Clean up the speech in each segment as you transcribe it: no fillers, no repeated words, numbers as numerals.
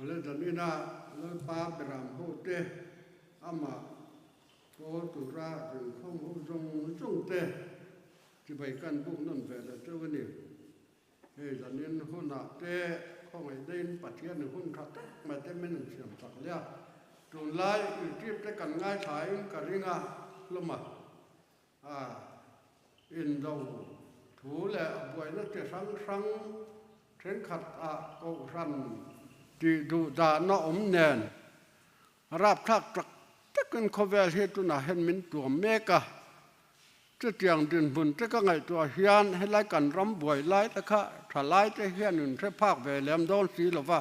Awle zanina Lalpa Beram hote amah pawl tura rinkhawm ho zawng zawng te chibai kan buk nawn ve leh cheu a ni. Hei zanin hunah te khawngaih daiin Pathian i hun tha tak mai te min an siam chak leh a, tunlai YouTube te kan ngaithlain ka ring a hlawm a. A indo thu leh a buaina chi hrang hrang thenkhat ah kohhran tih duh dahna awm nen rapthlak tak takin khawvel hi tunah hian min tuam mek a. Chutiang dinhmun te ka ngaihtuah hian helai kan ram buai lai te kha tha lai te hian in hre phak ve lem dawn si lo va,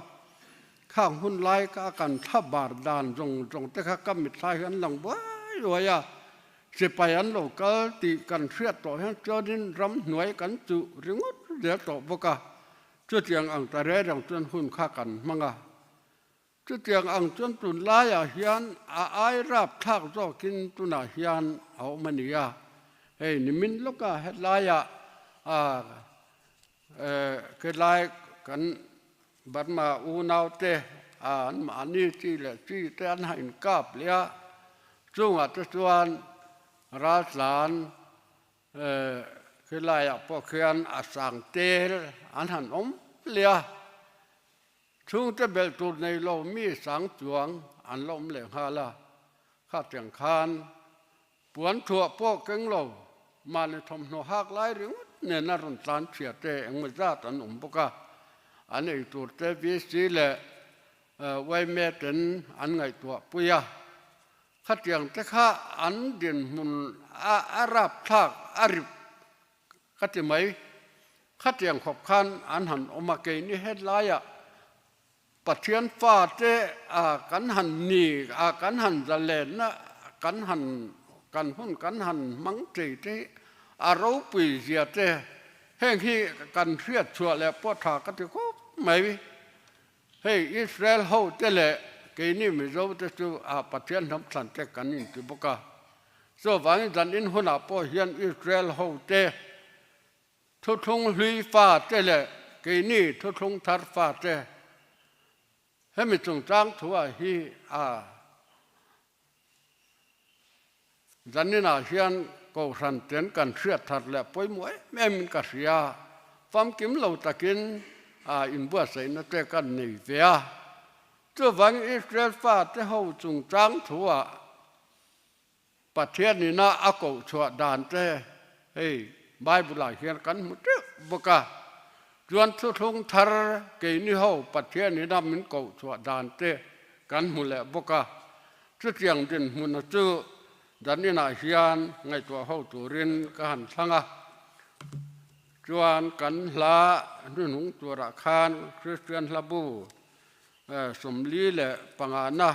khang hun lai ka kan thla bar dan zawng zawng te kha ka mitthla hian lang buai buai a. Sipai an lo kal tih kan hriat tawh hian chuanin ramhnuai kan chuh ringawt zel tawh bawk a, chutiang ang ta reng reng chuan hun kha kan hmang a. Chutiang ang chuan tunlaiah hian a ai rapthlak zawkin tunah hian a awm a ni a, hei nimin lawka hetlaiah khilai kan Burma unaute an mahni chi leh chi te an han inkap leh a, chungah te chuan raltlan khilaiah pawh khian a sang tel an han awm leh a, chhungte belh tur nei lo mi sang chuang an la awm leh nghal a, khatiang khan Puan thuah pawh keng lo, mahni thawmhnaw hak lai ringawt nena rawn tlan chhia te engmaw zat an awm bawk a, an ei tur te VC leh yma ten an ngaihtuah pui a, khatiang te kha an dinhmun a rapthlak a rip ka ti mai, khatiang khawp khan an han awm a, keini helaiah Pathian fate a kan han ni a kan han zalenna kan han kan hun kan han hmang thei te hi a ropui zia te heng hi kan hriat chhuah leh pawh tha ka ti khawp mai. Hei Israel ho te leh keini Mizo te chu a Pathian hnam thlan te kan inti bawk a. Chuvangin zanin hunah pawh hian Israel ho te Thuthlung hlui fate leh keini thuthlung thar fate hemi chungchang thuah hi a zaninah hian kohhran ten kan hriat thar leh pawimawh em em in ka hria. Famkim lo takin a inbuatsaihna te kan nei ve a. Chuvangin Israel fate ho chungchang thuah Pathian ina a koh chhuah dan te hei Bible ah hian kan hmu teuh bawk a, chuan thuthlung thar keini ho Pathian ina min koh chhuah dan te kan hmu leh bawk a, chutiang dinhmuna chu dan inah hian ngaihtuah ho turin ka han thlang a, chuan kan hla hnuhnung turah khan Kristian hlabu 45 na.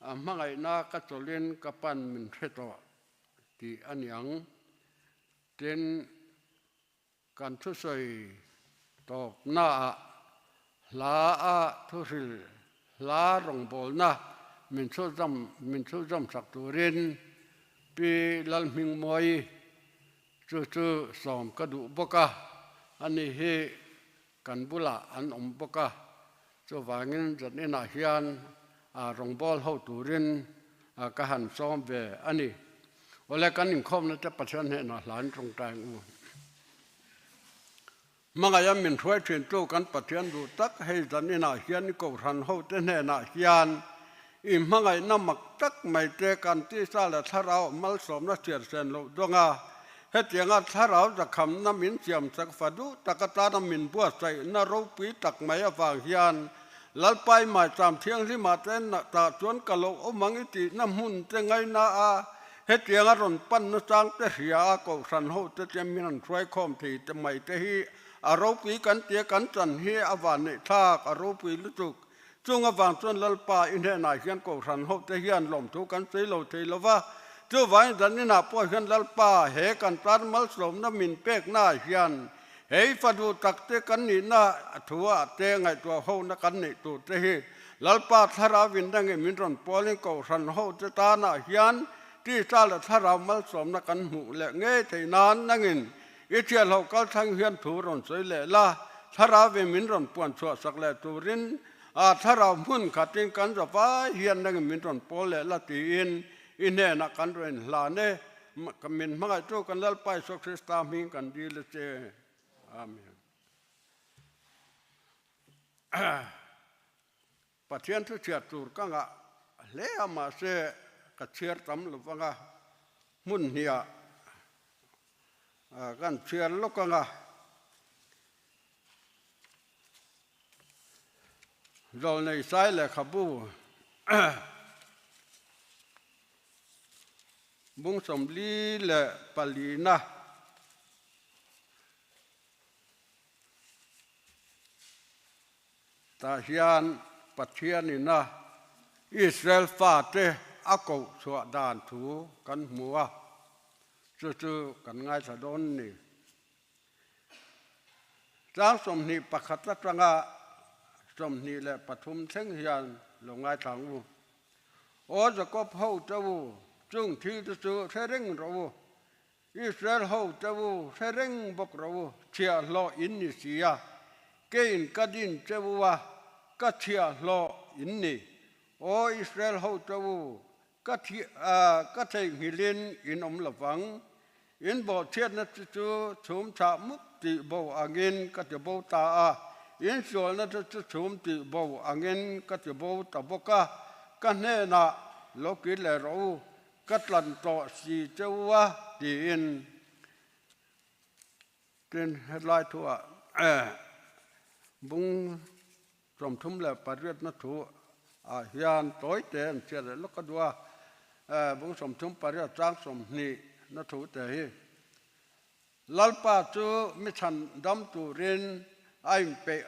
A hmangaihna ka chawlhin ka pan min hre tawh tih a ni ang. Tin, kan thusawi tawpnaah hla a thuhril hla rawngbawlna min chhuzawm min chhuzawm sak turin Pi Lalhmingmawii Chu chu sawm ka duh bawk a, ani hi kan bulah an awm bawk a, chuvangin zaninah hian rawngbâwl ho turin ka han sawm ve a ni. Awle kan inkhawmna te Pathian hnenah hla in tawngtai ang u. Hmangaih a min hruai thintu kan Pathian duh tak hei zaninah hian i kohhran hote hnenah hian i hmangaihna mak tak mai te kan tisa leh thlarau malsawmna chhiarsen loh dawn a, hetianga thlarau zakhamna min siamsak fa duh tak atana min buatsaihna ropui tak mai avang hian Lalpai maicham thianghlimah te tah chuan ka lo awm ang i tihna hmun te ngaina a, Hetianga rawn pan nachang te hria a kohhran ho te tlem min an hruai khawm thei te mai te hi a ropui kan tia kan chan hi a van neih thlak a ropui lutuk. Chung avang chuan Lalpa i hnenah hian kohhran ho te hian lawmthu kan sawi lo thei lo va, chuvangin zaninah pawh hian Lalpa he kan tan malsawmna min peknaah hian hei fa duh tak te kan nihna thu ah te ngaihtuah hona kan neih tur te hi Lalpa thlarau in dangin min rawn pawlin kohhran ho te tanah hian Tisa leh thlarau malsawmna kan hmuh leh ngei thei nan nangin i thianho kalthlang hian thu rawn sawi leh la, thlarauin min rawn puan chhuah sak leh turin a thlarau hmun khatin kan za vai hian nangin min rawn pawl leh la tiin i hnenah kan rawn inhlan e. Min hmangaihtu kan Lalpa Isua Krista hming kan dil a che. Amen. Pathian thu chhiar tur ka ngah hle a, mahse ka chhiar tam lo vang a, hmun hniah kan chhiar lawk ang a. Zawlnei sai lehkhabu bung 44 na. Tah hian Pathian ina Israel fate a koh chhuah dan thu kan hmu a, chu chu kan ngaithla dawn ni. Tlang 21 atanga 23 thleng hian lo ngaithla ang u. Aw Jakob ho te u, chung thil te chu hre reng rawh u. Israel ho te u hre reng bawk rawh u, chhiahhlawh in ni si a, keiin ka din che u a, ka chhiahhlawh in ni. Aw Israel ho te u, ka thi ka theihnghilhin in awm lo vang. In bawhchhiatna te chu chhum chhah mup tih bo angin ka ti bo ta a, in sualna te chu chhum tih bo angin ka ti bo ta bawk a, ka hnenah lo kir leh rawh u, Ka tlan tawh si che u a tiin tin hetlai thuah bung 38 na thu ah hian tawi te an chhiat leh lawk a duh a, bung 38 chang 20 na thu te hi Lalpa chu mi chhan dam turin a inpeih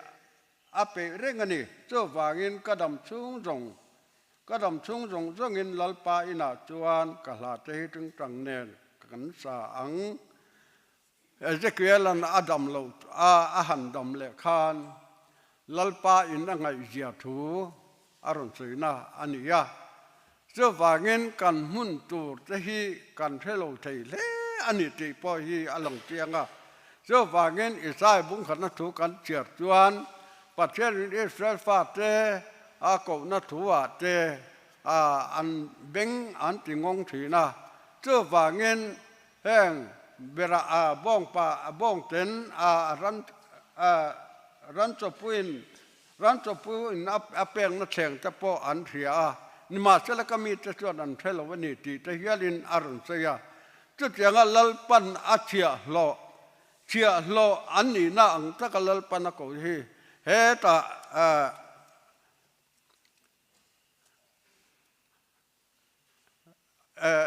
A peih reng a ni. Chuvangin ka dam chhung zawng, ka dam chhung zawng zawngin Lalpa inah chuan ka hla te hi tingtang nen kan sa ang. Ezekiel-a'n a dam loh a a han dam leh khan Lalpa in a ngaihzia thu a rawn sawina a ni a. Chuvangin kan hmun tur te hi kan hre lo thei hle a ni tih pawh hi a lang chiang a. Chuvangin Isaiah bungkhatna thu kan chhiar chuan Pathianin Israel fate a kohna thu-ah te an beng an ti ngawng thin a. Chuvangin heng berah bawngpa bawngten a ran ran chawpuiin Ram chawpu in a pekna thleng te pawh an hria a, nimahsela ka mite chuan an hre lo a ni tih te hialin a rawn sawi a. Chutianga Lalpan a chhiahhlawh, chhiahhlawh an nihna ang taka Lalpan a ko hi hetah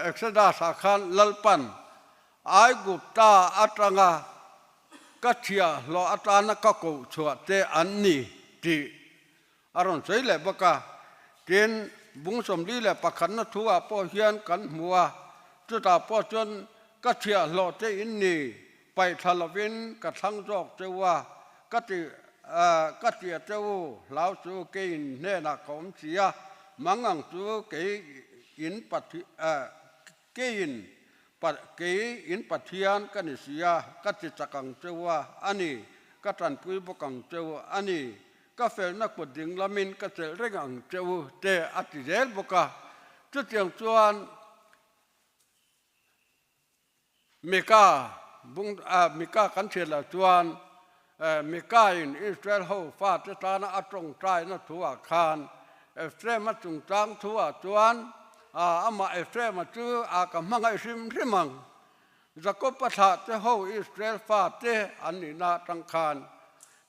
Exodus-ah khan Lalpan Aigupta atanga ka thiahhlawh atana ka koh chhuah te an ni tih a rawn sawi leh bawk a. Tin, bung 41 na thu-ah pawh hian kan hmu a, chutah pawh chuan ka thiahhlawh te in ni, paihthla lovin ka thlang zawk che u a, ka ti ka tia che u, hlau chu keiin hnenah ka awm si a, Mangang chu kei in keiin kei in Pathian ka ni si a, ka ti chak ang cheu a, a ni, ka tanpui bawk ang cheu a ni, ka felna kut ding lamin ka chelh reng ang cheu te a ti zel bawk a. Chutiang chuan Mika bung Mika kan hriat loh chuan Mika in Israel ho fate tana a tawngtaina thuah khan Ephraim-a chungchang thuah chuan amah Ephraim-a chu a ka hmangaih hrim hrim ang. Jakob-a thlahte ho Israel fate an nihna atang khan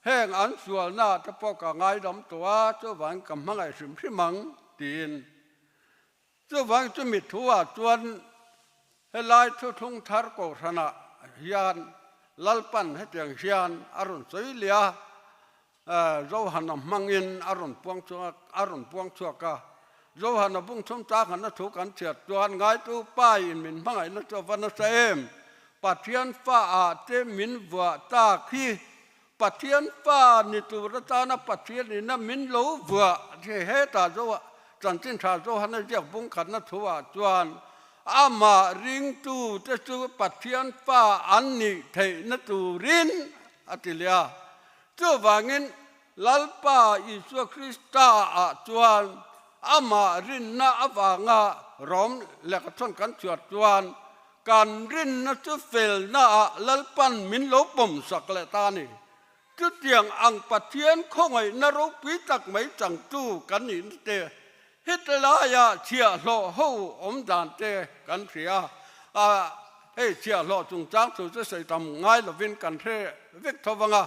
heng an sualna te pawh ka ngaidam tawh a, chuvangin ka hmangaih hrim hrim ang tiin. Chuvang chu mi thuah chuan helai thuthlung thar kohhranah hian Lalpan hetiang hian a rawn sawi leh a, Johana hmangin a rawn puang chhuak a rawn puang chhuak a. Johana bung chhung changana thu kan chhiat chuan ngaitu pa in min hmangaihna chu a va nasa em? Pathian fa ah te min vuah tak hi Pathian fa ni tur atana Pathian ina min lo vuah hi hetah Zoa chanchin tha Johana ziak bung khatna thuah chuan Amah ringtute chu Pathian fa an nih theihna turin a ti leh a. Chuvangin Lalpa Isua Krista-ah chuan amah rinna avanga Rom lehkhathawn kan chhuat chuan kan rinna chu felnaah Lalpan min lo pawmsak leh ta a ni. Chutiang ang Pathian khawngaihna ropui tak mai changtu kan nihna te, heti laia chhiahhlawh ho awm dan te kan hria a, hei chhiahhlawh chungchang thu chu sawi tam ngai lovin kan hre vek tho vang a,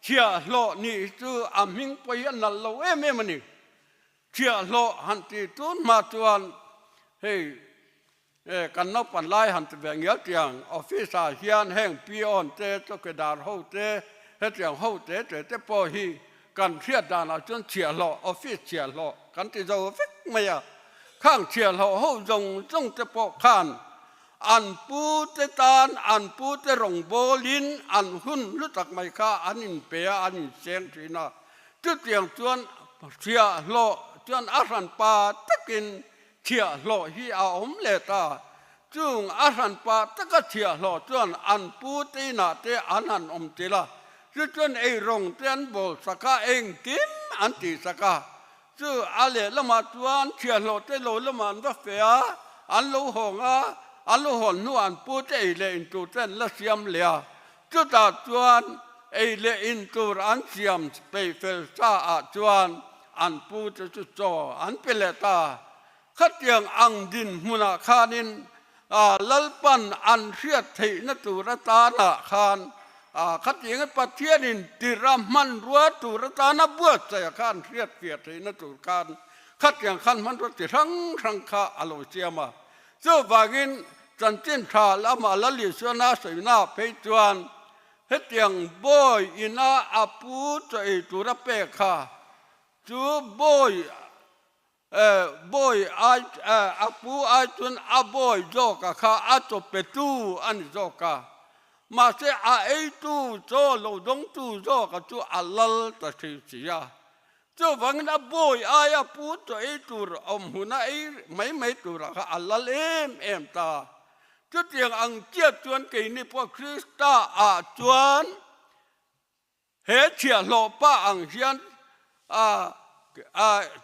chhiahhlawh nih hi chu a hming pawh hi a nalh lo em em a ni. Chhiahhlawh han ti tun hma chuan hei E, kan naupan lai han ti ve ngial tiang, office ah hian heng peon te, chowkidar ho te, hetiang ho te te te pawh hi kan hriat danah chuan chhiahhlawh, office chhiahhlawh kan ti zo vek mai a. Khang chhiahhlawh ho zawng zawng te pawh khan an pu te tan, an pu te rawngbawlin an hun hlu tak mai kha an inpe a, an inseng thin a. Chutiang chuan chhiahhlawh chuan a hranpa takin Chhiahhlawh hi a awm leh ta. Chung a hranpa taka chhiahhlawh chuan an pu te inah te an han awm tel a, chu chuan eirawng te an bawl sak a, engkim an tih sak a. Chu a lehlamah chuan chhiahhlawh te lo lamah an va fe a, an lo hawng a, an lo hawn hnuah an pu te ei leh in tur te an la siam leh a. Chutah chuan ei leh in tur an siam peih fel sa ah chuan an pu te chu chaw an pe leh ta. Khatiang ang dinhmunah khanin Lalpan an hriat theihna tur atanah khan khatiangin Pathianin tirh a hmanrua tur atana buatsaih kha an hriat fiah theihna tur khan khatiang khan hmanrua chi hrang hrang kha a lo siam a. Chuvangin chanchin tha lama Lal Isuana sawina phei chuan hetiang bawi ina a pu chaw ei tur a pek kha chu bawi bawi ai a pu ai chuan a bawi zawk a kha a chaw petu a ni zawk a, mahse a eitu chaw lo dawngtu zawk a chu a lal ta thei si a. Chuvangin a bawi aia pu chaw ei tur awm huna ei mai mai turah kha a lal em em ta. Chutiang ang chiat chuan keini pawh Krista ah chuan he chhiahhlawh pa ang hian a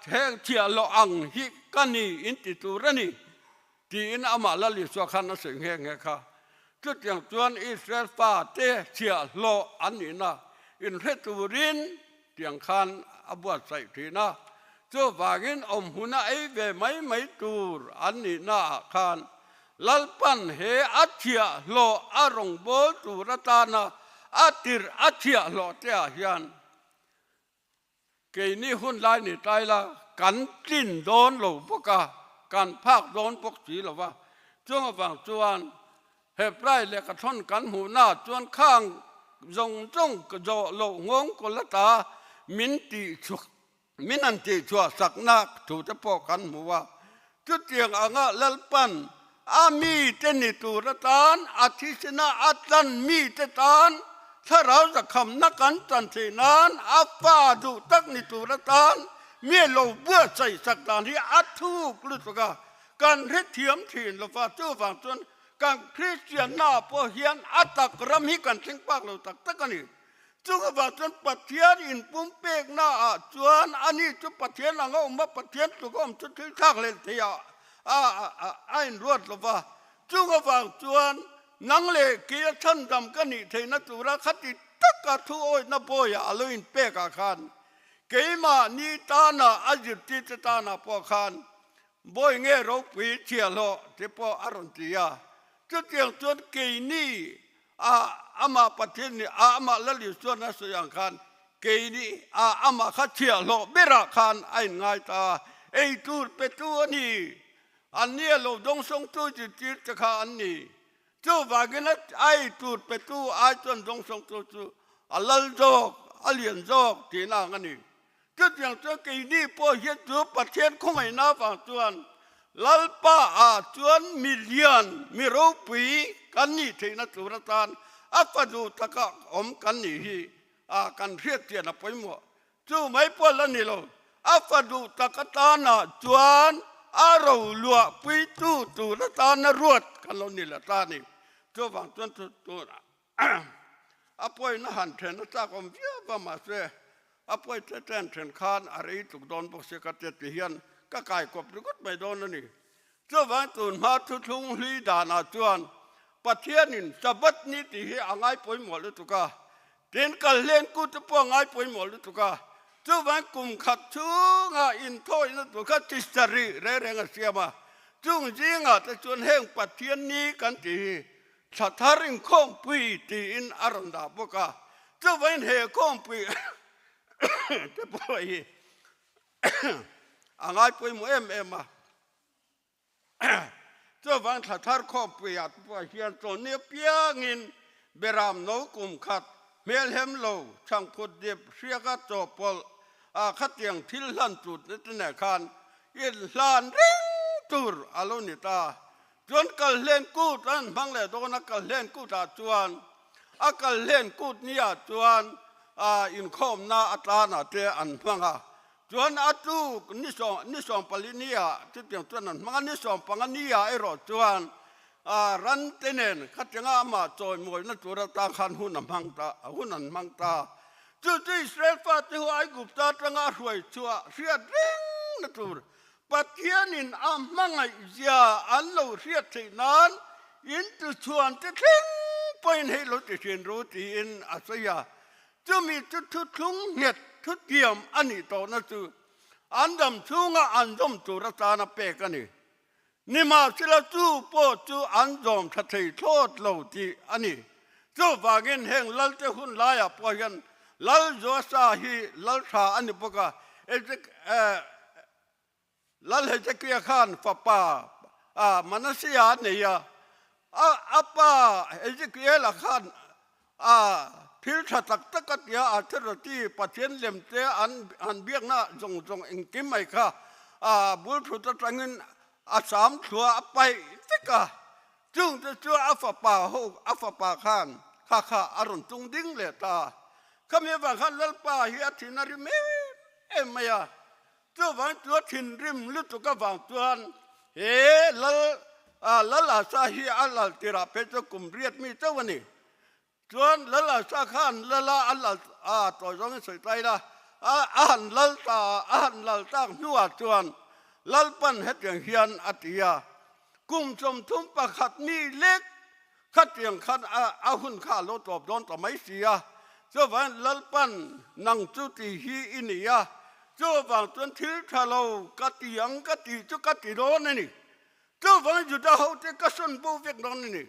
heng chhiahhlawh ang hi ka ni in ti tur a ni tiin amah Lal Isua khan a sawi nghe nghe kha. Chutiang chuan Israel fate chhiahhlawh an nihna inhre turin tiang khan a buatsaih thin a. Chuvangin awmhmuna ei ve mai mai tur an nihnaah khan Lalpan he a chhiahhlawh a rawngbâwl tur atana a tirh a chhiahhlawh teah hian Keini hun lai ni tlai la kan tlin dawn lo bawk a, kan phak dawn bawk si lo va. Chung avang chuan Hebrai lehkhathawn kan hmuhnaah chuan khang zawng zawng zawh loh nghawng kawl ata min tih chhuak min han tih chhuah sakna thu te pawh kan hmu a. Chutiang anga Lalpan a mite ni tur atan a thisena a tlan mite tan thlarau zakhamna kan chan theih nan a fa duh tak ni tur atan mi lo buatsaih sak dan hi a thuk lutuk a, kan hrethiam thin lo va, chuvang chuan kan Kristianna pawh hian a tak ram hi kan thleng pak lo tak tak a ni. Chung avang chuan Pathian inpumpekna ah chuan ani chu Pathian anga awm a, Pathian tluk a awm chu thil thlak hlel thei ah a inruat lo va. Chung avang chuan nang leh kei a chhandam ka nih theihna tura khati taka thu awihna bawiah a lo inpek ah khan keimahni tana a zirtirte tanah pawh khan Bawi nge ropui chhiahhlawh te pawh a rawn ti a. Chutiang chuan keini a amah Pathian nih a amah Lal Isuan a sawi ang khan keini a amah kha chhiahhlawh berah khan a inngai ta a, ei tur petu a ni, an ni a lo dawngsawngtu zirtir te kha an ni. Chuvangin a ei tur petu ai chuan dawngsawngtu chu a lal zawk, a lian zawk tihna ang a ni. Chutiang chuan keini pawh hian chu Pathian khawngaihna avang chuan Lalpa ah chuan mi lian, mi ropui kan nih theihna tur atan a fanu taka awm kan nih hi a kan hriat chian a pawimawh. Chu mai pawh la ni lo, a fanu tak atana chuan a ro luah puitu tur atana ruat kan lo ni la ta a ni. Chuvang chuan chu tunah a pawina han then a chak awm viau va mahse a pawi te ten then khan a rei tluk dawn bawk sia ka tia ti hian ka kai kawp ringawt mai dawn a ni. Chuvang tun hma thuthlung hlui danah chuan Pathianin Sabbath ni tih hi a ngai pawimawh lutuk a, tin kalhlen kut te pawh a ngai pawimawh lutuk a, chuvang kum khat chhunga inthawihna tur kha tisarih reng reng a siam a, chung zingah te chuan heng Pathian ni kan tih hi thla thar inkhawmpui tiin a rawn dah bawk a, chuvangin he khawmpui te pawh hi a ngai pawimawh em em a. Chuvang thla thar khawmpuiah te pawh hian chawnni apiangin Beram no kum khat hmelhem lo chhangphut dip hriaka chawpawlh a khatiang thil hlan tut te nen khan inhlan reng tur a lo ni ta. Chuan kalhlen kut an hmang leh dawn a, kalhlen kutah chuan a kalhlen kut niah chuan inkhawmna atlanah te an hmang a. Chuan a tuk ni sawm ni 14 nia chutiang chuan an hmang a, ni 15 nia erawh chuan ran te nen khatianga amah chawimawina tur atan khan hun a hmang ta hun an hmang ta. Chu chu Israel fate ho Aigupta atanga a hruai chhuah hriat reng na tur Pathianin a hmangaih zia an lo hriat theih nan in tuchhuan te thleng pawhin hei lo ti thin ru tiin a sawi a. Chumi chu thuthlung nghet thutiam a nih tawhna chu an dam chhunga an zawm tur atana pek a ni. Nimahsela chu pawh chu an zawm tha thei thlawt lo tih a ni. Chuvangin heng Lalte hun laiah pawh hian Lal Joasa hi Lal tha a ni bawk a, Lal Hezekia khan fapa Manasseh a nei a, a pa Hezekiela khan thil tha tak tak a tia, a Therati Pathian lem te an han biakna zawng zawng engkim mai kha bul thut atangin a sam thlua a paih vek a, chung te chu a fapa ho a fapa khan kha kha a rawn tung ding leh ta. Khami avang khan Lalpa hi a thin a rim em em mai a. Chuvang chu thinrim lutuk avang chuan he lal Lal Asa hi a lal tirah phei chu kum riat mi chauh a ni. Chuan Lal Asa khan lala a lal a tawi zawngin sawi ta ila, a han lal ta a han lal tak hnuah chuan Lalpan hetiang hian a ti a, Kum 31 mi lek Khatiang khan a hun kha a lo tawp dawn ta mai si a, chuvangin Lalpan nang chu tih hi i ni a, chuvang chuan thil tha lo ka ti ang ka tih chu ka ti dawn a ni. Chuvangin Juda hote ka sawn bo vek dawn a ni.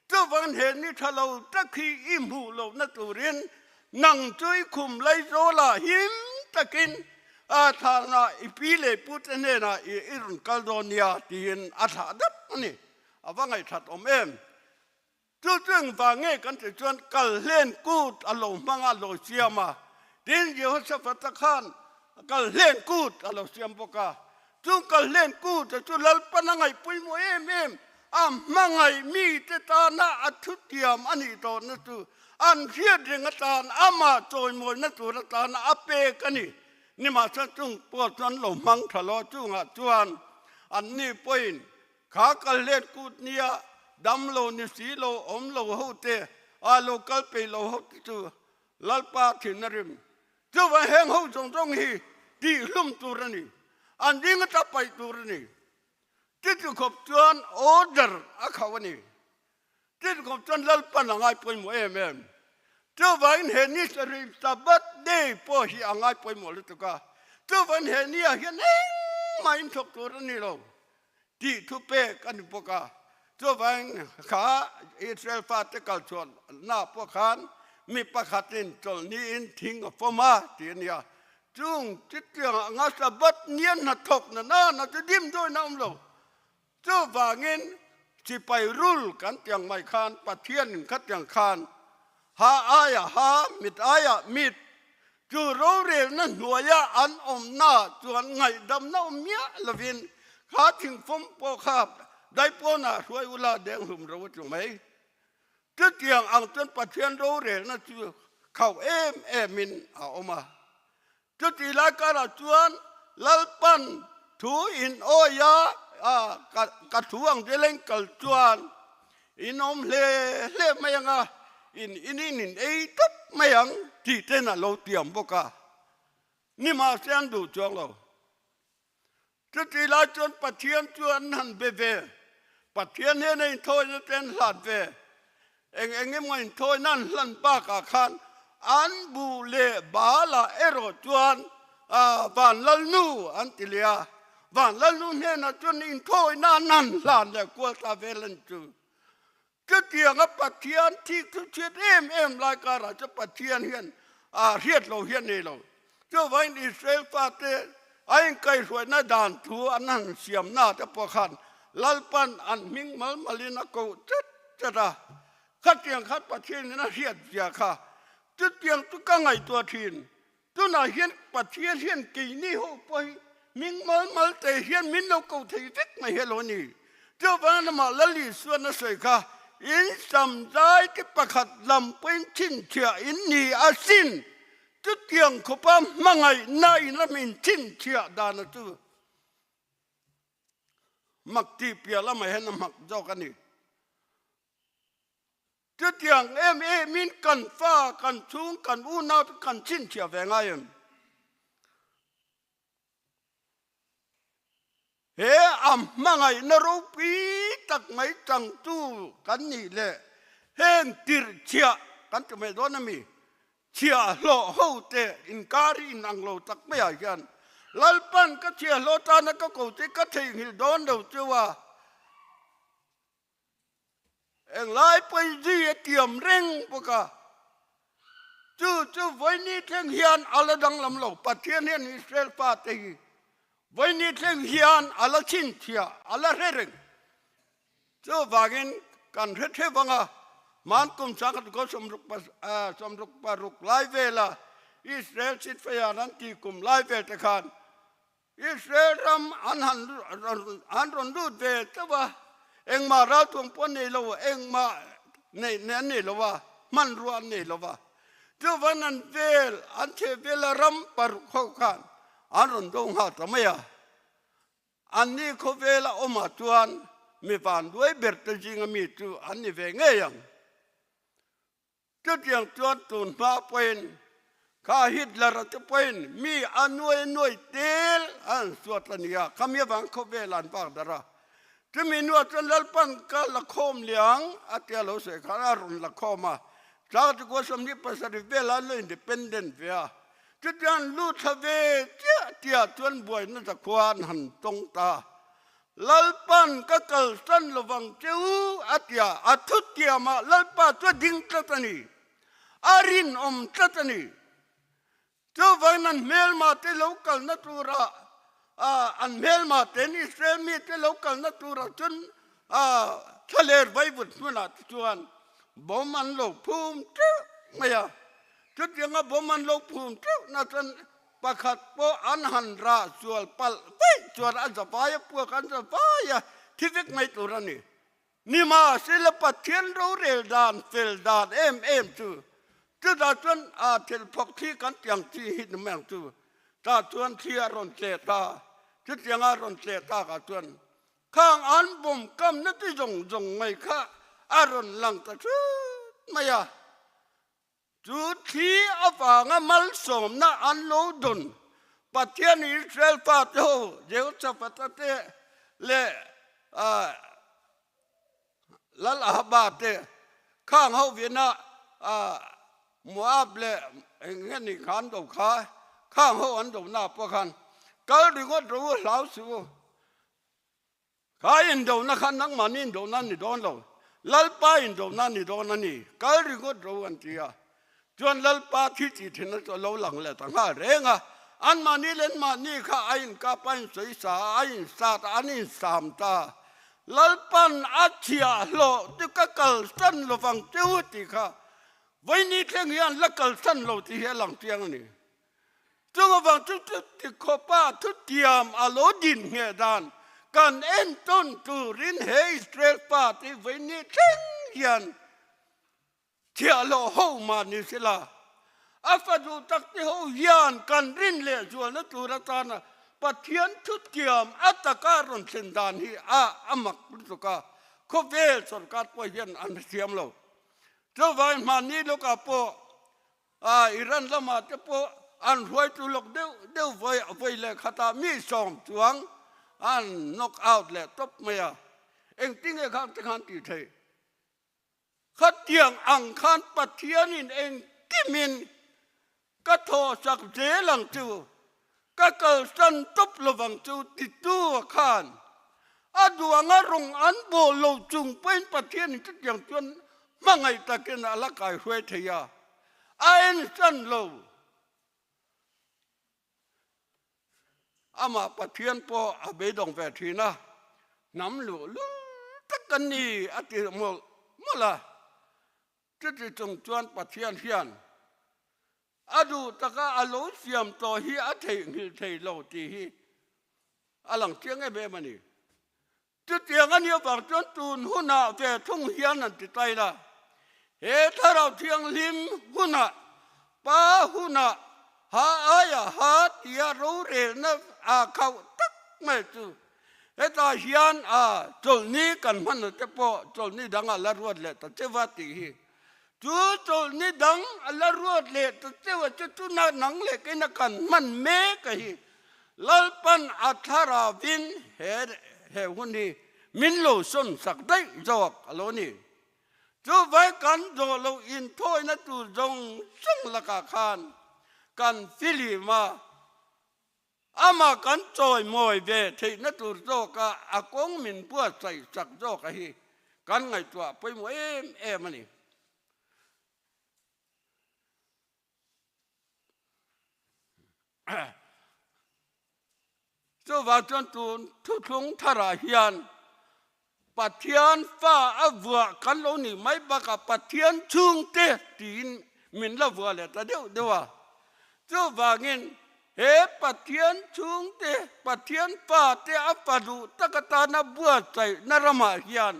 Chuvangin he ni tha lo tak hi i hmuh lohna turin nang chu i khum lai zawlah him takin a thlahna i pi leh pute hnenah i rawn kal dawn nia tiin a thlah dap a ni. A va ngaihthat awm em? Chu chu engvang nge kan tih chuan kal hlen kut a lo hmang a, a lo siam a. Tin, Jehoshaphat-a khan kal hlen kut a lo siam bawk a. Chung kal hlen kut chu Lalpan a ngaihpawimawh em em, a hmangaih mite tana a thutiam a nih tawhna chu an hriat reng atan, amah chawimawina tur atana a pek a ni. Nimahsela chung pawh chuan lo hmang tha lo, chungah chuan anni pawhin Kha kal hlen kut nia dam lo ni si lo awm lo ho te a lo kal peih lo ho te chu Lalpa thin a rim. Chuvang heng ho zawng zawng hi tih hlum tur a ni. An ding ata paih tur a ni. Titi khawp chuan order a khauh a ni. Titi khawp chuan Lalpan a ngai pawimawh em em. Chuvangin he ni sarih Sabbath day pawh hi a ngai pawimawh lutuk a. Chuvangin he ni ah hian engmah inthawk tur a ni lo. Tih thu pek a ni bawk a. Chuvangin kha Israel fate kal chhuahna pawh khan mi pakhatin chawlhniin thing a fawm a tih a ni a. Chung chutiang anga Sabbath nia hnathawk na nana chu dim dawn a awm lo. Chuvangin sipai rul kan tiang mai khan Pathianin khatiang khan ha aiah ha, mit aiah mit, Chu rorelna hnuaia an awmna chuan ngaihdamna awm miah lovin kha thingfawm pawh kha daipawnah hruai ula deng hlum ro a tlu mai. Chutiang ang chuan Pathian rorelna chu khauh em emin a awm a. Chutih lai karah chuan Lalpan. thu in awi a, ka thu ang zel in kal chuan in awm hle hle mai ang a, in in in in ei tawp mai ang tih ten a lo tiam bawk a, nimahse an duh chuang lo. Chutih lai chuan Pathian chu an han be ve, Pathian hian a inthawina te an hlan ve, eng eng emaw inthawina an hlan bakah khan an bu leh balah erawh chuan Vanlalnu an ti leh a, Vanlalnu hnenah chuan inthawina an han hlan leh kual ta vel a ni chu. Chutianga Pathian thik chu chhiat em em lai karah chuan Pathian hian a hriat lo hian nei lo. Chuvangin Israel fate a inkaihhruaina dan thu an han siamna te pawh khan Lalpan an hming mal malin a koh chat chat a. Khatiang khan Pathianin a hriat zia kha chutiang chu ka ngaihtuah thin. Tunah hian Pathian hian keini ho pawh hi hming mal mal te hian min lo ko thei vek mai hi a lo ni. Chuvang lamah Lal Isuan a sawi kha, In sam zai te pakhat lam pawhin chhinchhiah in ni asin. Chutiang khawpa hmangaihna in ram in chhinchhiah dan a chu mak tih piah lamah hian a hmak zawk a ni. Chutiang em emin kan fa, kan chhung, kan unau te kan chhinchhiah ve ngai em? He a hmangaihna ropui tak mai changtu kan nih leh heng tirh chhiah kan ti mai dawn a mi? Chhiahhlawh ho te inkar hi inang lo tak maiah hian Lalpan ka chhiahhlawh tana ka ko che ka theihnghilh dawn lo chu a. Englai pawhin zui a tiam reng bawk a, chu chu vawiini thleng hian a la danglam lo. Pathian hian Israel fate hi vawiini thleng hian a la chhinchhiah, a la hre reng. Chuvangin kan hre theuh vang a, hman kum sangkhat kaw 66 lai vela Israel sitfeian an tih kum lai vel te khan Israel ram an han an rawn lut ve chauh a, engmah ralthuam pawh an nei lo, engmah neih an nei lo a, hmanrua an nei lo va. Chuvan an vel, an chheh vela ram paruk ho khan an rawn do nghal ta mai a. Anni khawvela awmah chuan mi vanduai ber te zinga mi chu an ni ve ngei ang. Chutiang chuan tun hma pawhin kha Hitler-a te pawhin mi a nuai nuai tel a han suat a ni a, khami avang khawvel an vak darh a. Chumi hnuah chuan Lalpan ka la khawm liang a tia lo sawi khan a rawn la khawm a, Tlangtikua 27 velah an lo independent ve a. Chutiang lu thla ve chiah tiah chuan buaina zakhua an han tawng ta. Lalpan ka kalsan lovang che u a ti a, a thutiamah Lalpa chu a ding tlat a ni, a rinawm tlat a ni. Chuvangin an hmelma te lo kalna turah, an hmelma ten Israel mite lo kalna turah chuan thlaler vaivut hmunah te chuan bawm an lo phum teuh mai a. Chutianga bawm an lo phum teuh na chuan Pakhat pawh an han rah sual palh vaih chuan a zavai a puak an zavai a, thi vek mai tur a ni. Nimahsela Pathian rorel dan fel dan em em chu chutah chuan a thil phawk thli kan tiang chi hi ni mai ang chu. Tah chuan thli a rawn tleh ta, chutianga a rawn tleh takah chuan khang an bawm kamna chi zawng zawng mai kha a rawn lang ta thut mai a. Chu thli avanga malsawmna an lo dawn Pathian Israel fate ho Jehoshaphat-a te leh Lal Ahaba te khang ho vena Moab leh eng nge ni kha an do kha khang ho an do na pawh khan kal ringawt ro hlau suh u. Kha indona kha nangmahni indona a ni dawn lo, Lalpa indona a ni dawn a ni, kal ringawt ro an ti a. Chuan Lalpa thi tih thinna chu a lo lang leh ta nghal reng a, anmahni leh anmahni kha a inkap, a insawi sa a, a insat a, an insam ta. Lalpan a chhiahhlawh chu ka kalsan lovang che u tih kha vawiini thleng hian la kalsan lo tih hi a lang chiang a ni. Chung avang chu chuti khawpa thutiam a lo din ngheh dan kan entawn turin he Israel pa te vawiini thleng hian chhiahhlawh ho mah ni sela, a fa duh tak te ho hian kan rin leh zualna tur atana. Pathian thutiam a taka rawn thlen dan hi a a mak lutuk a, khawvel sorkar pawh hian an hrethiam lo. Chuvangin hmanni lawkah pawh Iran lamah te pawh an hruaitu lawk deuh deuh vawi vawi leh khatah mi sawm chuang an knock out leh tawp mai a, engtinge khang te khan tih theih? Khatiang ang khan Pathianin engkimin ka thawhsak zel ang chu, ka kalsan tawp lovang chu titu a khan a duanga rawng an bawl lo chung pawhin Pathianin chutiang chuan hmangaih takin a la kaihruai thei a, a ensan lo. Amah Pathian pawh a beidawng ve thin a, hnam luh lul tak kan ni a ti mawlh mawlh a. Chuti chung chuan Pathian hian a duh taka a lo siam tawh hi a theihnghilh thei lo tih hi a lang chiang em em a ni. Chutiang a nih avang chuan tun hunah ve thung hian an ti tai la, he Thlarau Thianghlim hunah, Pa hunah, ha aia ha tia rorelna aa khauh tak mai chu hetah hian a chawlhni kan hman te pawh chawlhni dang a la ruat leh ta cheu a tih hi. Chu chawlhni dang a la ruat leh ta cheu a chu chuna nang leh keina kan hman mek a hi. Lalpan a thlaravin he he hun hi min lo sawn sak daih zawk a lo ni. Chuvai kan zawh loh inthawina tur zawng zawng lakah khan kan filim a, amah kan chawimawi ve theihna tur zawka a kawng min buatsaih sak zawk a hi kan ngaihtuah pawimawh em em a ni. Chuvang chuan tun thuthlung tharah hian Pathian fa a vuah kan lo nih mai bakah Pathian chhungte tiin min la vuah leh ta deuh deuh a. Chuvangin he Pathian chhungte, Pathian fate a fa duh tak atana buatsaihna ramah hian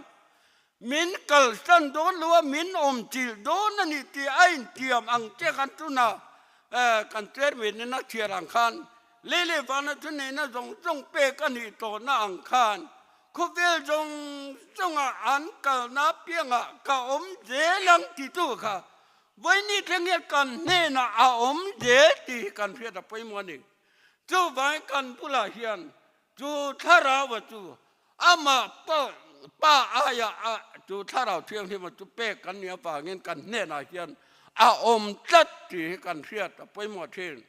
Min kalsan dawn lo a, min awm chilh dawn a ni tih a intiam ang che khan tuna kan chairman in a chhiar ang khan lei leh vana chu neihna zawng zawng pek a nih tawhna ang khan khawvel zawng zawngah an kalna piangah ka awm zel ang titu kha vawiini thleng hian kan hnenah a awm zel tih hi kan hriat a pawimawh a ni. Chuvangin kan bulah hian Chu thlarau chu amah Pa aia a chu thlarau thianghlim chu pek kan nih avangin kan hnenah hian a awm tlat tih hi kan hriat a pawimawh thin.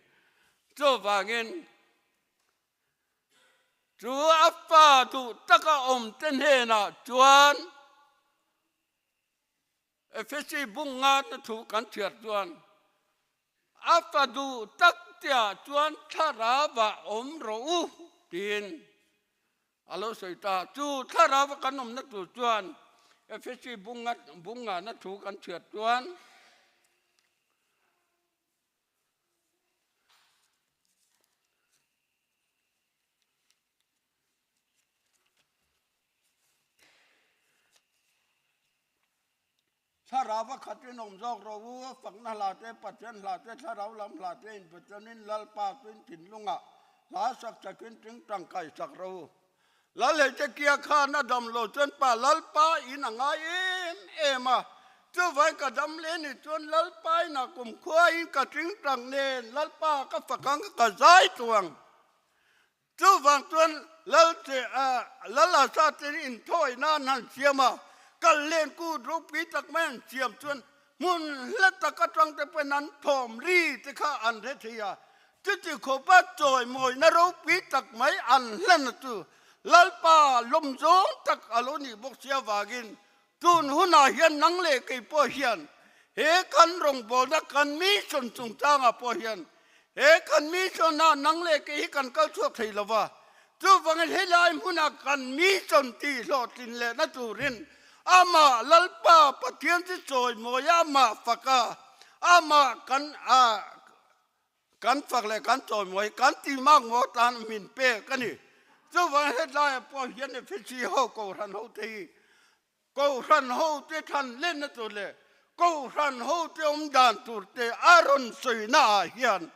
Chuvangin chu a fa duh taka awmte hnenah chuan Efesi bung ngana thu kan chhiar chuan A fa duh tak tiah chuan thlarau-ah awm rawh u tiin a lo sawi ta. Chu thlarau-a kan awmna tur chuan Efesi bung ngana thu kan chhiar chuan Thlarau a khatin awm zawk rawh u, a fakna hla te, Pathian hla te, thlarau lam hla te inpathianin Lalpa chuin thinlungah hla sak sakin ting tangkai sak rawh u. Lal Hezekia khan a dam lo chuan pa Lalpa in a ngai em em a, chuvai ka dam leh ni chuan Lalpa inah kumkhua in ka ting tang nen Lalpa ka fak ang ka zai tuang. Chuvang chuan Lal che Lal Asa te inthawi nan han siam a, kal len kut ropui tak mai an siam chuan hmun hla tak atang te pawhin an thawm ri te kha an hre thei a. Chuti khawpa chawimawina ropui tak mai an hlan chu Lalpa lawm zawng tak a lo nih bawk si avangin tun hunah hian nang leh kei pawh hian he kan rawngbawlna kan mission chungchangah pawh hian he kan mission-ah nang leh kei hi kan kal chhuak thei lo va, chuvangin helai hmunah kan mission tih hlawhtlin lehna turin amah Lalpa Pathian chu chawimawi a, amah fak a, amah kan Kan fak leh kan chawimawi kan ti mak maw tan min pek a ni. Chuvangin hetlaiah pawh hian Efesi ho Kohhran hote hi Kohhran hote thlan lenna tur leh Kohhran hote awm dan tur te a rawn sawina ah hian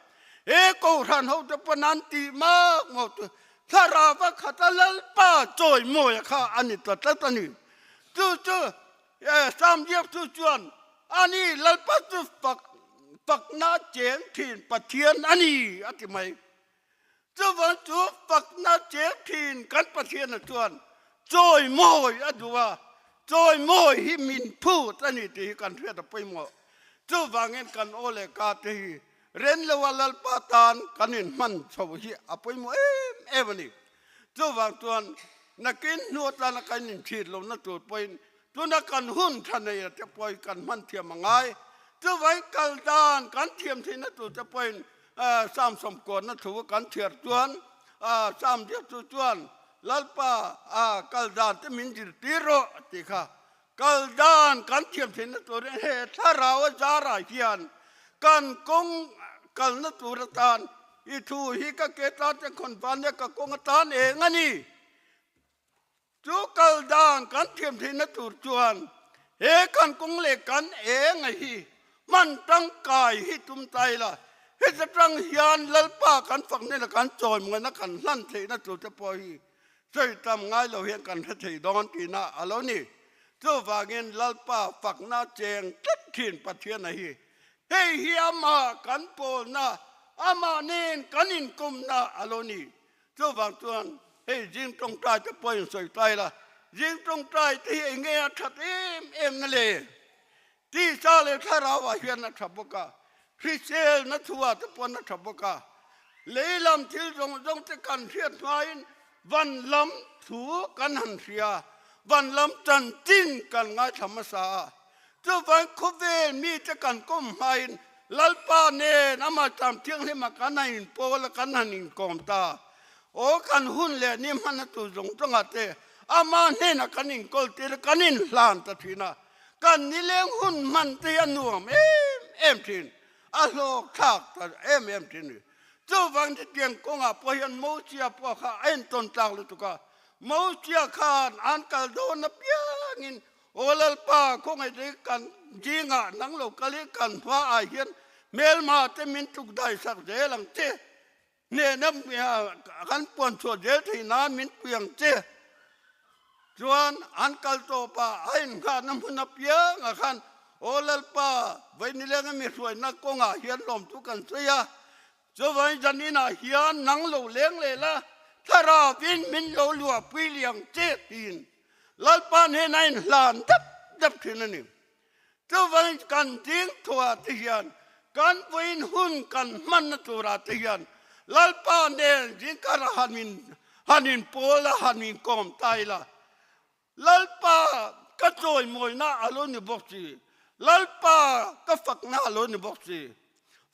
He Kohhran hote pawn an tih mak maw chu Thlarau a khat a Lalpa chawimawi kha a ni ta tlat a ni. Chu chu Sam Ziaktu chuan a ni Lalpa chu fak fakna cheng thin Pathian a ni a ti mai. Chuvang chu fakna cheng thin kan Pathiana chuan chawimawi a duh a, chawimawi hi min phut a ni tih hi kan hriat a pawimawh. Chuvangin kan aw leh ka te hi Renloa Lalpa tan kan inhman chho hi a pawimawh em em a ni. Chuvang chuan nakin hnu atana kan inchhit lohna tur pawhin tuna kan hun tha nei a te pawhin kan hman thiam a ngai. Chuvangin kal dan kan thiam theihna tur te pawhin Psalm sawmkuatna thu kan chhiar chuan Psalm ziaktu chuan Lalpa kal dan te min zirtir rawh tih kha Kal dan kan thiam theihna turin he thlarau a zarah hian kan kawng kalna tur atan i thu hi ka ke tan te khawn van nia ka kawng atan eng a ni. Chu kal dan kan thiam theihna tur chuan he kan kawng leh kan eng a hi hman tangkai hi tum ta ila, heta tang hian Lalpa kan fak hnena kan chawimawi na kan hlan theihna tur te pawh hi Sawi tam ngai lo hian kan hre thei dawn tihna a lo ni. Chuvangin Lalpa fakna cheng tlat thin Pathiana hi hei hi amah kan pawlna, amah nen kan inkawmna a lo ni. Chuvang chuan hei zing tawngtai te pawh in sawi ta ila, zing tawngtai te hi eng nge a that em em na le? Tisa leh thlarauah hian a tha bawk a, hriselna thuah te pawn a tha bawk a. Lei lam thil zawng zawng te kan hriat hmain van lam thu kan han hria, van lam chanchin kan ngaithla hmasa a. Chuvang khawvel mite kan kawm hmain Lalpa nen amah Tlâm Thianghlima kan han inpawl a, kan han inkawm ta. Aw kan hun leh ni hmana tur zawng zawngah te amah hnenah kan inkawl tir a, kan inhlan ta thin a. Kan nileng hun hman te hi a nuam em em thin, a hlawk thlak ta em em thin ni. Chuvang chutiang kawngah pawh hian Mosia pawh kha a entawn tlak lutuk a, Mosia khan an kal dawn apiangin, Aw Lalpa, khawngaih te kan zingah nang lo kal hi kan hmaah hian hmelma te min tluk dai sak zel ang che, hnehna kan puan chhuah zel thei nan min pui ang che. Chuan an kal tawp a, a inngahna hmun apiangah khan, Aw Lalpa, vawiin mi hruaina kawngah hian lawmthu kan sawi a, chuvangin zaninah hian nang lo leng leh la, thlarauin min lo luahpui liang che tiin Lalpa hnenah inhlan dap dap thin a ni. Chuvangin kan ding thuah te hian kan vawiin hun kan hmanna turah te hian Lalpa nen zingkara han in han inpawl a, han inkawm ta ila. Lalpa ka chawimawina a lo ni bawk si, Lalpa ka fakna a lo ni bawk si.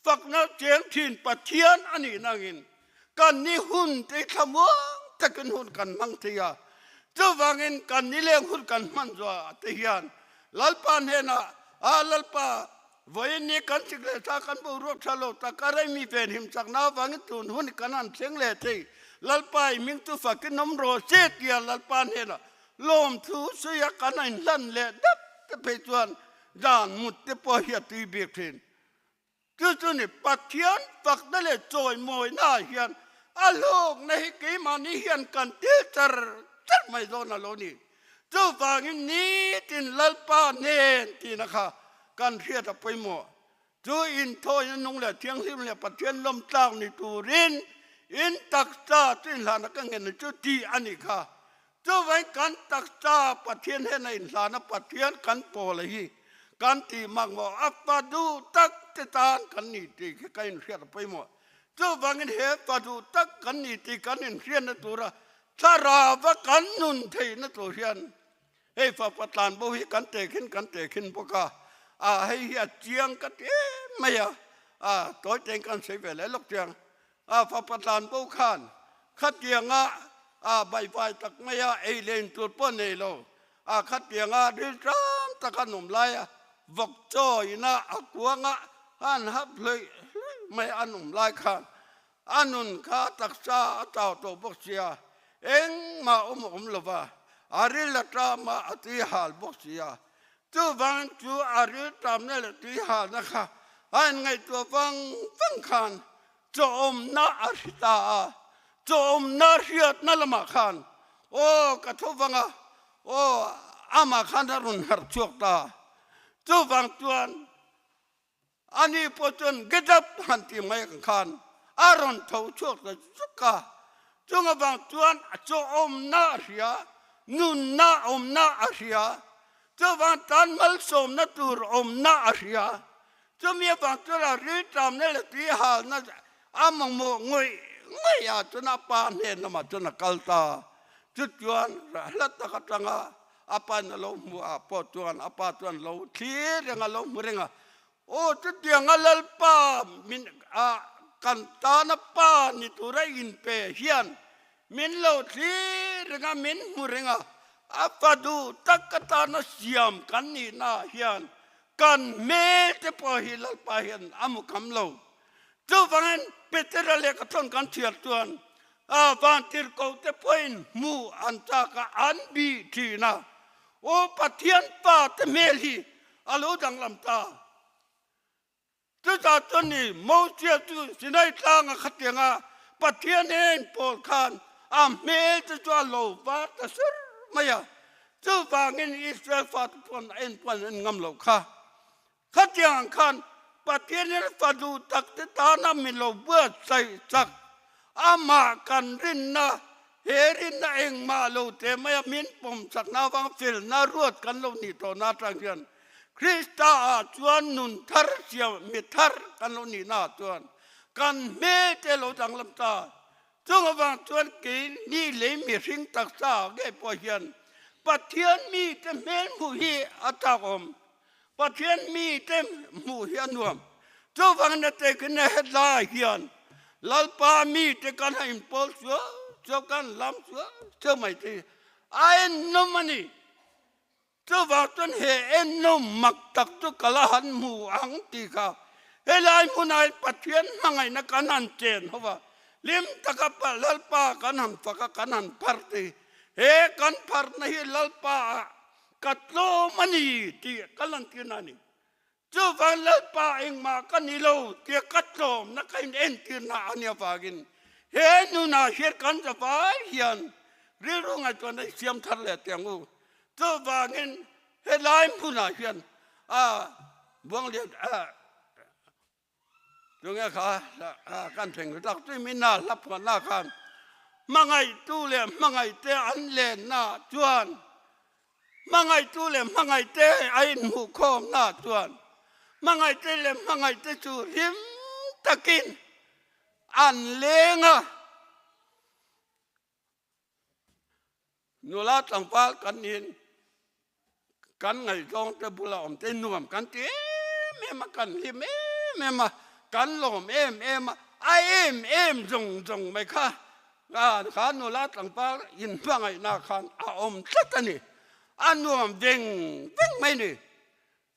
Fakna cheng thin Pathian a nih nangin kan ni hun te thlamuang takin hun kan hmang thei a. Chuvangin kan nileng hun kan hman zuah te hian Lalpa hnenah, A Lalpa, vawiin ni kan sik leh sa kan boruak tha lo tak a rei mi venhim chakna avangin tun hun kan han thleng leh thei. Lalpa i hming chu fakin awm rawh se tia Lalpa hnenah lawmthu suia kan inhlan leh dap te phei chuan dan mut te pawh hi a tui bik thin. Chu chu ni Pathian fakna leh chawimawina ah hian a hlawkna hi keimahni hian kan til char char mai dawn a lo ni. Chuvangin nitin Lalpa hnen tihna kha kan hriat a pawimawh. Chu inthawina nung leh thianghlim leh Pathian lawmtlak ni turin in taksa chu inhlahna ka ngen chu tih a nih kha. Chuvangin kan taksa Pathian hena inhlana Pathian kan pawl hi kan tih mak maw a fa duh tak te tan kan ni tih khi ka inhriat a pawimawh. Chuvangin he fa duh tak kan ni tih kan inhriatna tura thlarauva kan nun theihna tur hian hei fapa tlanbo hi kan tehkhin kan tehkhin bawk a, a hei hi a chiang ka ti em mai a, a tawi tein kan sawi ve leh lawk chiang. A fapa tlanbo khan khatianga a baihvai tak mai a, ei leh in tur pawh nei lo. A khatianga rilṭam taka an awm lai a, vawk chaw ina a kuanga an hap hlawih hlawih mai an awm lai khan a nun kha taksa a chau tawh bawk sia, engmah awm a awm lo va, a ril a ṭam a, a tui hal bawk sia. Chuvangin chu a rilṭamna leh tui halna kha a inngaihtuah vang vang khan. Chawmna a hri ta a, chawmna hriatna lamah khan aw ka tho vang a, aw amah khan a rawn harh chhuak ta. Chuvang chuan ani pawh chuan get up han tih mai ang khan a rawn tho chhuak ta zuk a. Chung avang chuan chawmna a hria, nunna awmna a hria, chuvang tan malsawmna tur awmna a hria. Chumi avang chuan a rilṭamna leh tui halna a mamawh ngawih ngawih ah chuan a pa hnen lamah chuan a kal ta. Chu chuan hla tak atanga a pa in a lo hmuh ah pawh chuan a pa chuan lo thlir reng a, lo hmu reng a, Aw chutianga Lalpa min ah kan tana pa ni tura inpe hian min lo thlir reng a, min hmu reng a, a fa duh tak atana siam kan nihna ah hian Kan hmel te pawh hi Lalpa hian a mu kham lo. Chuvangin Petera lehkha thawn kan chhiar chuan a vantirhkoh te pawhin hmuh an chak a, an bih thin a. Aw Pathian Pa te hmel hi a lo danglam ta. Chutah chuan ni Mosia chu Sinai tlanga khatianga Pathian en pawl khan a hmel te chu a lo var ta sur mai a. Chuvangin Israel fate chuan a en pawh an en ngam loh kha. Khatiang ang khan Pathianin fa duh tak te tana min lo buatsaih chak. Amah kan rinna, he rinna engmah lo te maia min pawm chakna avang felna ruat kan lo nih tawhna atang hian Krista ah chuan nun thar siam mi thar kan lo nihna ah chuan kan hmel te lo danglam ta. Chung avang chuan kei ni lei mihring taksa ah ngei pawh hian Pathian mite hmel hmuh hi a chakawm. Pathian mite hmuh hi a nuam. Chuvangin a tekin a hetlaiah hian Lalpa mite kan han inpawl suau suau, kan lam suau suau mai te hi a ennawm a ni. Chuvang chuan he ennawm mak tak chu ka la han hmu ang tih kha helai hmunah hian Pathian hmangaihna kan han chen ho va, hlim taka Lalpa kan han fak a, kan han phar te hi he kan pharna hi Lalpa ah ka tlawm a ni tih ka lantirna a ni. Chuvang Lalpa engmah ka ni lo tia ka tlawmna ka in entirna a nia vangin he nunah hian kan zavai hian rilru ngaihtuahna i siam thar leh teh ang u. Chuvangin helai hmunah hian a Buanglian Tunge kha kan thleng tak chu mina hla phuahna khan hmangaihtu leh hmangaihte an lenna chuan hmangaihtu leh hmangaihte a inhmuh khawmna chuan hmangaihte leh hmangaihte chu hlim takin an leng a. Nula tlangval kan niin kan ngaihzawng te bula awm te nuam kan ti em em a, kan hlim em em a, kan lawm em em a, a em em zawng zawng mai kha kha nula tlangval inhmangaihna khan a awm tlat a ni, a nuam veng veng mai ni.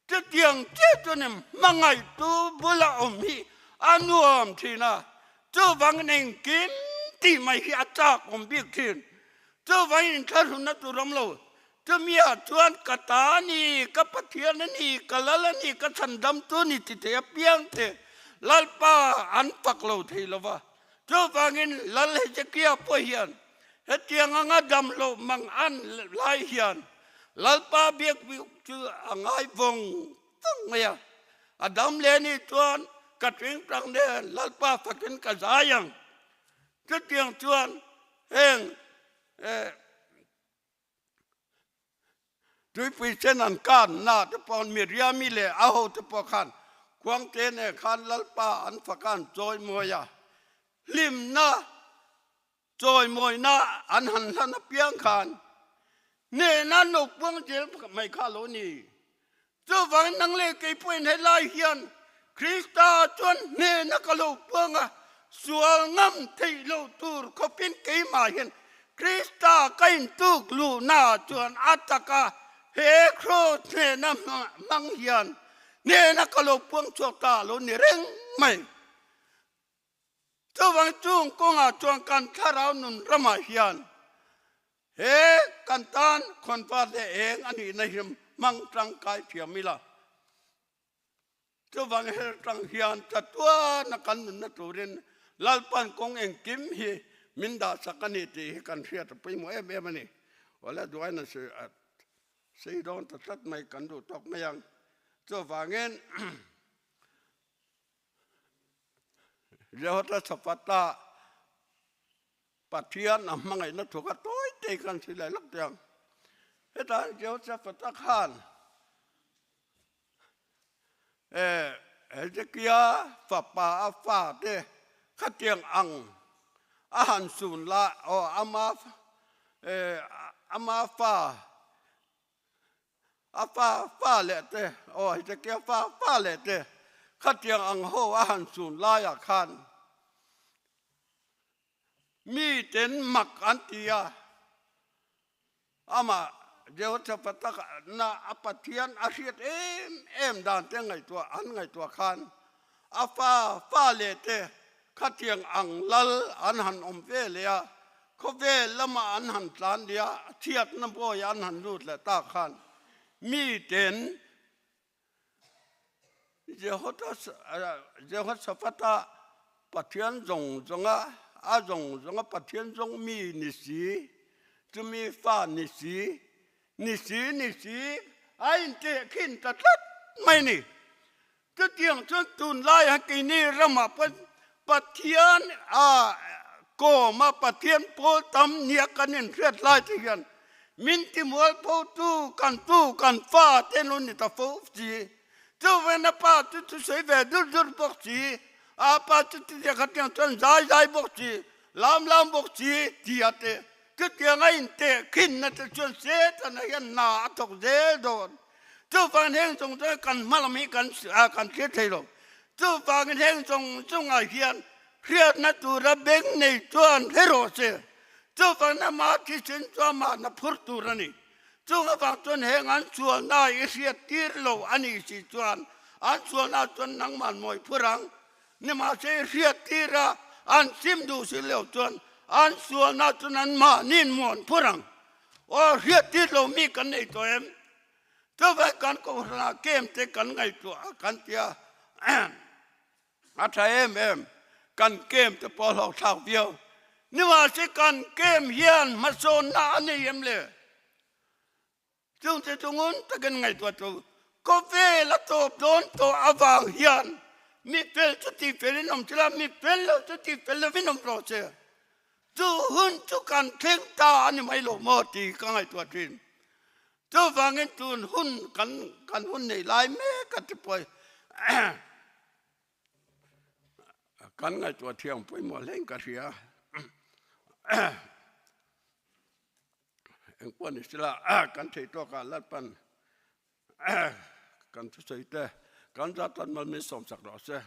Chutiang chiah chuan em hmangaihtu bula awm hi a nuam thin a, chuvangin engkim tih mai hi a chak awm bik thin. Chuvangin inthlahrunna tur awm lo. Chumi-ah chuan ka ta a ni, ka Pathian a ni, ka Lal a ni, ka chhandamtu a ni ti thei apiang te Lalpa an fak lo thei lo va. Chuvangin Lal Hezekia pawh hian hetiang anga damloh mang an lai hian Lalpa biak biak chu a ngai vawng vawng mai a. A dam leh anih chuan ka tingtang nen Lalpa fakin ka zai ang. Chutiang chuan heng Tuipui sen an kan na te pawh Miriami leh a hote pawh khan Khuangte nen khan Lalpa an fak a an chawimawi a, hlimna chawimawina an han hlan apiang khan hnehna naupang zel mai kha a lo ni. Chuvangin nang leh kei pawhin helai hian Krista chuan hnehna ka lo puang a, sual ngam theih loh tur khawpin keimah hian Krista ka intuk luhna chuan a taka he kraws hnehna hmang hian hnehna ka lo puang chhuak ta a lo ni reng mai. Chuvang chung kawngah chuan kan thlarau nun ramah hian He kan tan khawnvar leh eng a nihna hi hmang tangkai thiam ila, chuvang her tang hian chatuana kan nunna turin Lalpan kawng engkim hi min dahsak a ni tih hi kan hriat a pawimawh em em a ni. Awle duain a sawi a sei dawn ta tlat mai kan duh tawk mai ang. Chuvangin Jehoshaphat-a Pathian a hmangaihna thu kha tawi te kan sawi lai lawk teh ang. Hetah Jehoshaphat-a khan Hezekia fapa a fate khatiang ang a han sun la aw ama ama fa a fa fa leh te aw Hezekia fa fa leh te khatiang ang ho a han sun laiah khan Miten mak an ti a, amah Jehoshaphat na a Pathian a hriat em em dan te ngaihtuah an ngaihtuah khan a fa fa leh te khatiang ang lal an han awm ve leh a, khawvel lamah an han tlan leh a, chhiatna bawi an han lut leh tak khan miten Jehoshaphat-a Pathian zawng zawnga a zawng zawnga Pathian zawng mi ni si, chumi fa ni si, ni si ni si a intehkhin ta tlat mai ni. Chutiang chuan tunlaiah keini ramah pawh Pathian a kawm a, Pathian pawl tam nia kan inhriat lai te hian min timualphotu kan pu kan fa te lo ni ta fo si. Chuvena pa chu thusawi ve dur dur bawk si, a pa chu chutiang khatiang chuan zai zai bawk si, lam lam bawk si tia te chutiang a intehkhinna te chuan Setana hian hna a thawk zel dawn. Chuvangin heng zawng zawng hi kan hma lam hi kan kan thlir thei lo. Chuvangin heng zawng zawngah hian hriatna tura beng nei chuan hre rawh se. Chuvangin ama thisen chu amah na phur tur a ni. Chung avang chuan heng an sualna i hriat tir lo a nih si chuan an sualna chuan nangman mawi phur ang. Nimahse i hriat tir a, an sim duh si lo chuan an sualna chuan anmahniin mawn phur ang. Aw hriat tir lo mi kan nei tawh em? Chuvai kan kohhranah kem te kan ngaihtuah a kan tia a tha em em kan kem te pawh a hlauhthlak viau. Nimahse kan kem hian hmasawnna a nei em le? Chungte chu ngun takin ngaihtuah chu khawvel a tawp dawn tawh avang hian mi fel chu ti felin awm sela, mi fel lo chu ti fel lovin awm rawh se. Chu hun chu kan thleng ta a ni mai lo maw tih ka ngaihtuah thin. Chuvangin tun hun kan kan hun nei lai mek a ti pawi kan ngaihtuah thiang pawimawh hlein ka hria. Engpawh ni sela kan theih tawkah Lalpan kan thusawi te kan zat tan mal min sawmsak rawh se.